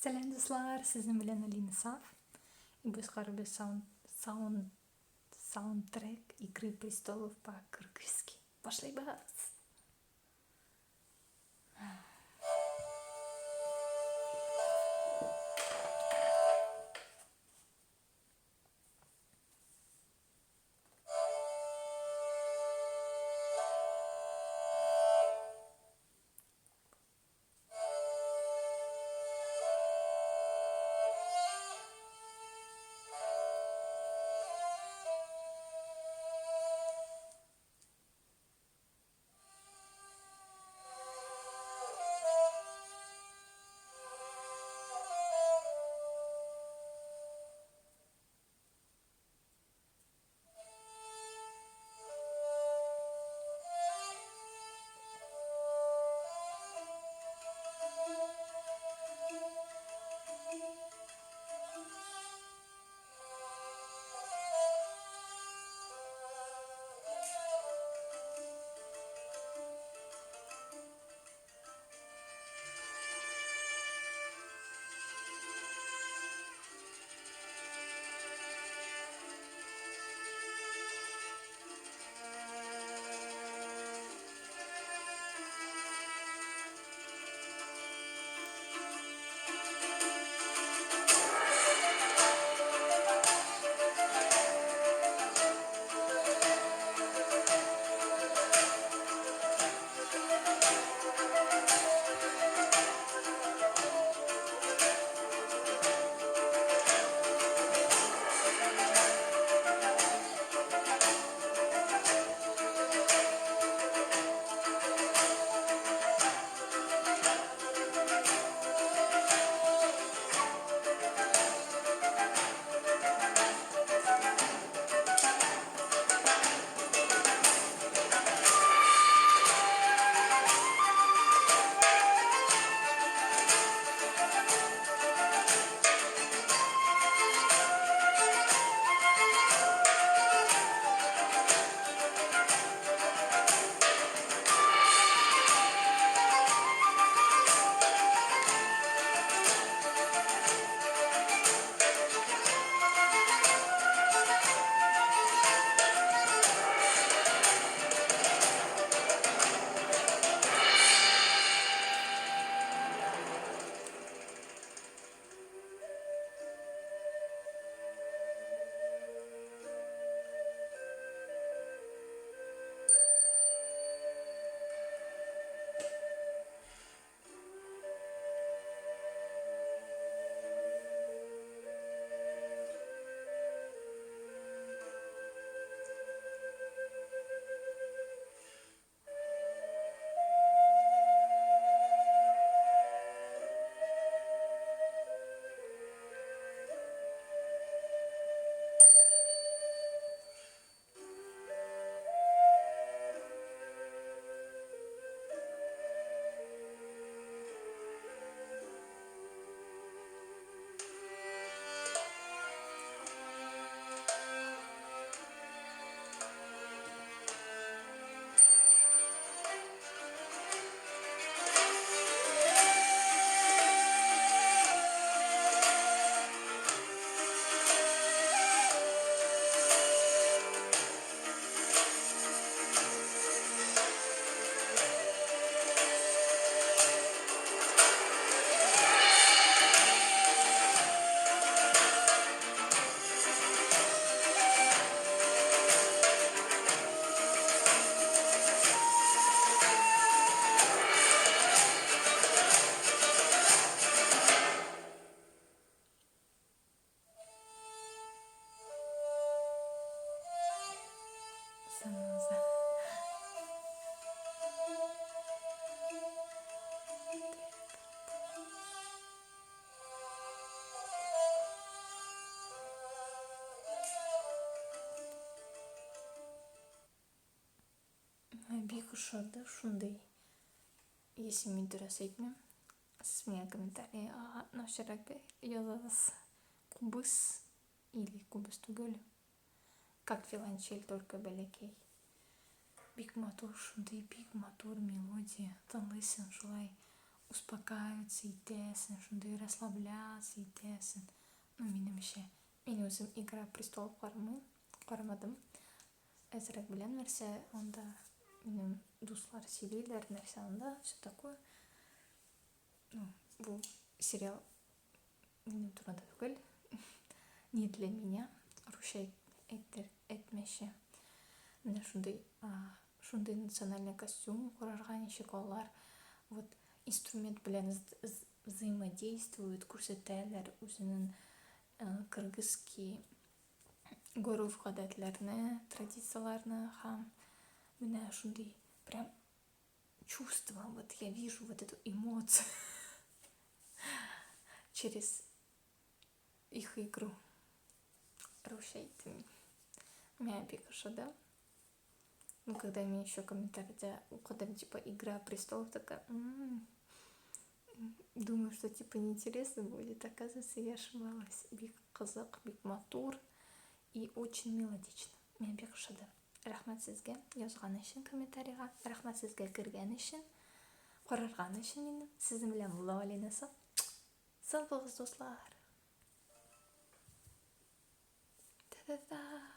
Сәлам дуслар, сезнең белән Алина Саф. И без карыйбыз саунд, саунд, саундтрек Игры престолов по-кыргызски. Башлыйбыз! Заноза. Бик ошады шундый. Если мин дөрес әйтмим, сез миңа комментарийга начаррак язасыз. Кубыз или кубыз түгел. Как виолончель, только бәләкәй. Бик матур, шундый бик матур мелодия. Тыңлыйсың шулай. успокаиваться итәсең, шундый расслабляться итәсең. Ну, минемчә, мин үзем Игра престолов карамыйм, карамадым. Әзрәк беләм нәрсә анда, минем дуслар сөйлиләр нәрсә анда, все такое. Ну, бу сериал минем турында түгел. Не для меня. Русча әйтер, әйтмәче. Менә шундый, шундый национальный костюм карарга ничек алар вот инструмент белән взаимодействуют, күрсәтәләр үзенең кыргызский гореф-гадәтләрне, традицияләрне һәм менә шундый прям чувство, вот я вижу вот эту эмоцию через их игру. Русча әйттем. Миңа бик ошады. Ну, когда мне еще комментарийда укыдым, типа, «Игра престолов», такая, м-м-м, думаю, что, типа, неинтересно будет. Оказывается, я ошибалась. Бик кызык, бик матур и очень мелодично. Миңа бик ошады. Рәхмәт сезгә язган өчен комментарийга. Рәхмәт сезгә кергән өчен, карарган өчен минем. Сезнең белән булды Алинасы. Сау булыгыз, дуслар. Та-та-та.